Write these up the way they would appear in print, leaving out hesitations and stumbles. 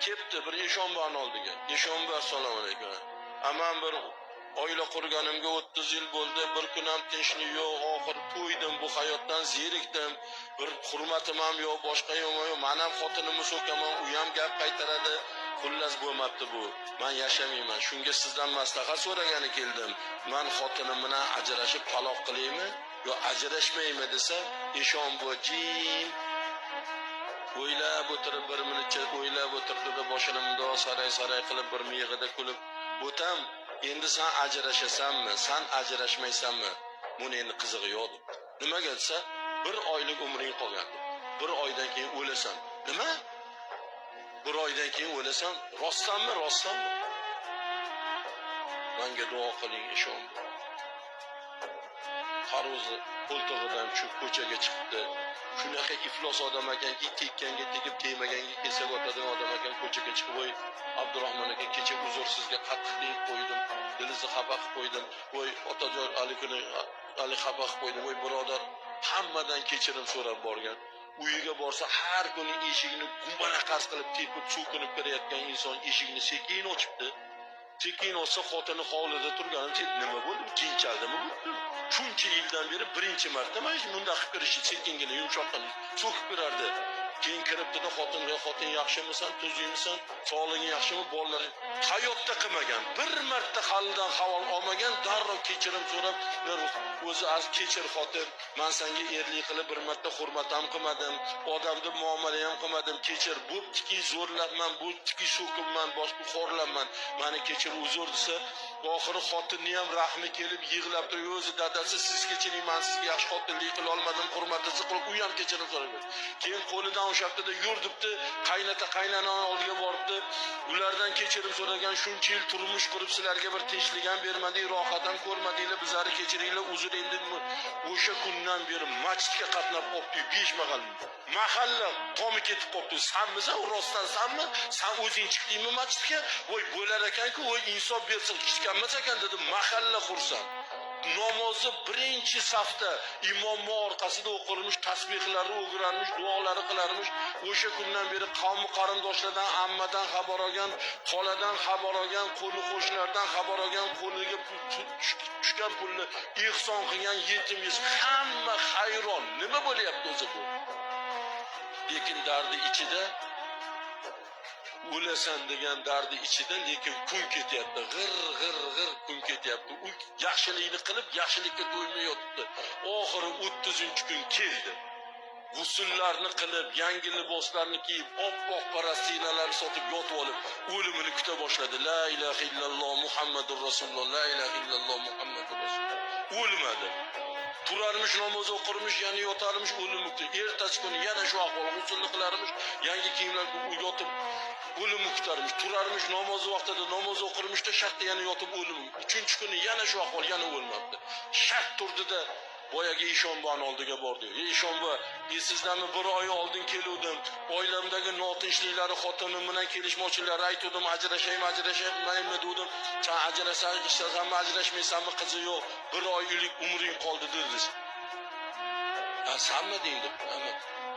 Kepti bir eshonbani oldiga. Eshonba, assalomu alaykum. Aman bir oila qurganimga 30 yil bo'ldi, bir kun ham tinchlik yo'q, oxir to'ydim bu hayotdan, zerikdim. Bir hurmatim ham yo'q, boshqa yo'q, yo'q. Men ham xotinimni so'kaman, u ham gap qaytaradi. Xullas bo'lmabdi bu. Men yashamayman. Shunga sizdan maslahat so'ragani keldim. Men xotinim bilan ajrashib taloq qilaymi yo ajrashmaymi desa, eshon bu jim o'ylab o'tirib, bir minutcha o'ylab o'tirdi-da, boshini mundoq saray saray qilib, bir miyig'ida kulib, "O'tam, endi san ajrashasanmi, san ajrashmaysanmi, buni endi qizig'i yo'q", debdi. Nimaga desa, "Bir oylik umring qolgan", debdi. "Bir oydan keyin o'lasan". "Nima? Bir oydan keyin o'lasan? Rostdanmi, rostdanmi? Manga duo qiling, eshon." Tarvuzi qo'ltig'idan tushib ko'chaga chiqibdi. Shunaqa iflos odam ekanki, tekkanga tegib, tegmaganga kesak otadigan odam ekan. Ko'chaga chiqib, "Voy, Abdurahmon aka, kecha uzr, sizga qattiq tegib qo'ydim, dilingizni xafa qilib qo'ydim. Voy, otajon, ali kuni ali xafa qilib qo'ydim. Voy, birodar", hammadan kechirim so'rab borgan. Uyiga borsa, har kuni eshigini gumbaraqas qilib tepib, so'kinib kirayotgan inson eshigini sekin ochibdi. Sekin ochsa, xotini hovlida turgani. "Nima bo'ldi, jin chaldimi bu? Shuncha yildan beri birinchi marta mana shu bunday qilib kirishi, sekingina, yumshoqqina so'kib kirardi". Keyin kiribdida xotinga: "Xotin, yaxshimisan, tuzukmisan, sog'lig'ing yaxshimi, bolalaring?" Hayotda qilmagan, bir marta halidan havol olmagan, darrov kechirim so'rab, o'zi az "Kechir, xotin, man senga erlik qilib bir marta hurmat ham qilmadim, odam deb muomala ham qilmadim, kechir, bo'ptiki zo'rlabman, bo'ptiki so'kibman, boshqa xo'rlabman, mani kechir, uzr", desa, oxiri xotinni ham rahmi kelib yig'lab turib, o'zi: "Dadasi, siz kechiring, man sizga yaxshi xotinlik qila olmadim, hurmatingizni qilib", u ham kechirim so'rab, keyin qo'lidan ushlabdida "Yur", debdi. Qaynota qaynonani oldiga boribdi, ulardan kechirim so'ragan. "Shuncha yil turmush qurib, sizlarga bir tinchlik ham bermadik, rohat ham ko'rmadinglar, bizlarni kechiringlar, uzr". Endi o'sha kundan beri masjidga qatnab qolibdi 5 mahal. Mahalla tomi ketib qolibdi: "Sanmisan, rostdan sanmi? San o'zing chiqdingmi masjidga? Voy, bo'lar ekanku, voy, insof bersin, chiqqanmas ekan", dedi. Mahalla xursand. Namozni birinchi safda imomni orqasida o'qirmish, tasbehlari o'girarmish, duolari qilarmish. O'sha kundan beri qavmi qarindoshlardan, ammadan xabar olgan, xoladan xabar olgan, qo'ni qo'shnilardan xabar olgan, qo'liga tushgan pulni ehson qilgan, yetim yesir, hamma hayron, nima bo'lyapti o'zi bu? Lekin dardi ichida, o'lasan degan dardi ichida, lekin kun ketyapti, g'ir g'ir g'ir kun ketyapti. U yaxshilikni qilib, yaxshilikka to'ymay yotibdi. Oxiri 30-kun keldi. G'usullarni qilib, yangi liboslarni kiyib, oppoq parastinalarni sotib, yotib olib, o'limini kuta boshladi. La ilaha illalloh, Muhammadur rasululloh, la ilaha illalloh, Muhammadur rasululloh. O'lmadi. Turarmish, namoz o'qirmish, yana yotarmish, o'limni kutib. Ertasi kuni yana shu ahvol: g'usulni qilarmish, yangi kiyimlar yotib, o'limni kutarmish. Turarmish, namoz vaqtida namoz o'qirmishda, shartta yana yotib o'lim. Uchinchi kuni yana shu ahvol, yana o'lmabdi. Shart turdida, boyagi eshonboni oldiga bordi. "Ey eshonbo, esizdami, bir oy oldin keluvdim, oilamdagi notinchliklarni, xotinim bilan kelishmovchiliklarni aytuvdim, ajrashaymi, ajrashmaymi degandim. San ajrashasanmi, ajrashmaysanmi, qizi yo'q, bir oylik umring qoldi dedingiz". "Ha, sanmiding?" deb.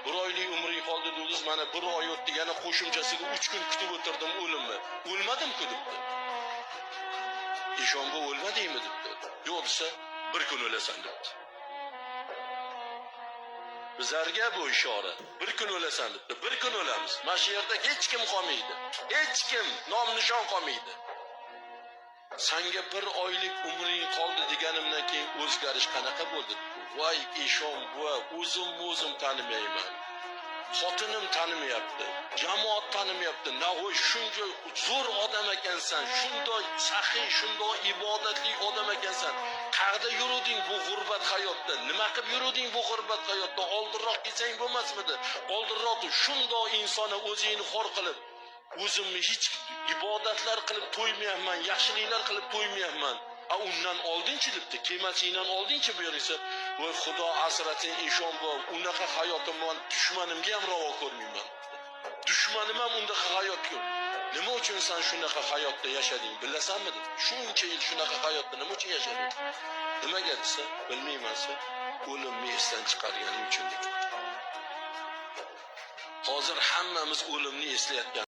"Bir oylik umring qoldi dedingiz, mana bir oy o'tdi, yana qo'shimchasiga 3 kun kutib o'tirdim o'limni, o'lmadim-ku", debdi. "Eshonbo, o'lmadingmi?" debdi. "Yo'q", desa, "Bir kun o'lasan", debdi. Bizlarga bu ishora. Bir kun o'lasan, debdi. Bir kun o'lamiz. Mana shu yerda hech kim qolmaydi. Hech kim nom nishon qolmaydi. "Sanga bir oylik umring qoldi deganimdan keyin o'zgarish qanaqa bo'ldi?" "Voy, eshon buva, o'zim o'zim tanimayman. Xotinim tanimayapti, jamoat tanimayapti. Navoiy, shuncha zo'r odam ekansan, shundoq saxiy, shundoq ibodatli odam ekansan. Qayerda yuruvding bu g'urbat hayotda? Nima qilib yuruvding bu g'urbat hayotda? Oldinroq kelsang bo'lmasmidi? Oldinroq shundoq insonni o'zingni xor qilib, o'zimni hech ibodatlar qilib to'ymayapman, yaxshiliklar qilib to'ymayapman. A undan oldinchi?" debdi. "Kelmasingdan oldinchi bu yerga?" "Voy, Xudo asrasin, eshon bu, unaqa hayotim man dushmanimga ham ravo ko'rmayman. Dushmanim ham undaqa hayot ko'r. Nima uchun san shunaqa hayotda yashading, bilasanmi?" dedi. "Shuncha yil shunaqa hayotda nima uchun yashading?" "Nimaga?" desa, "Bilmayman", desa, "O'limni esdan chiqarganing uchun", dedi. Hozir hammamiz o'limni eslayotgan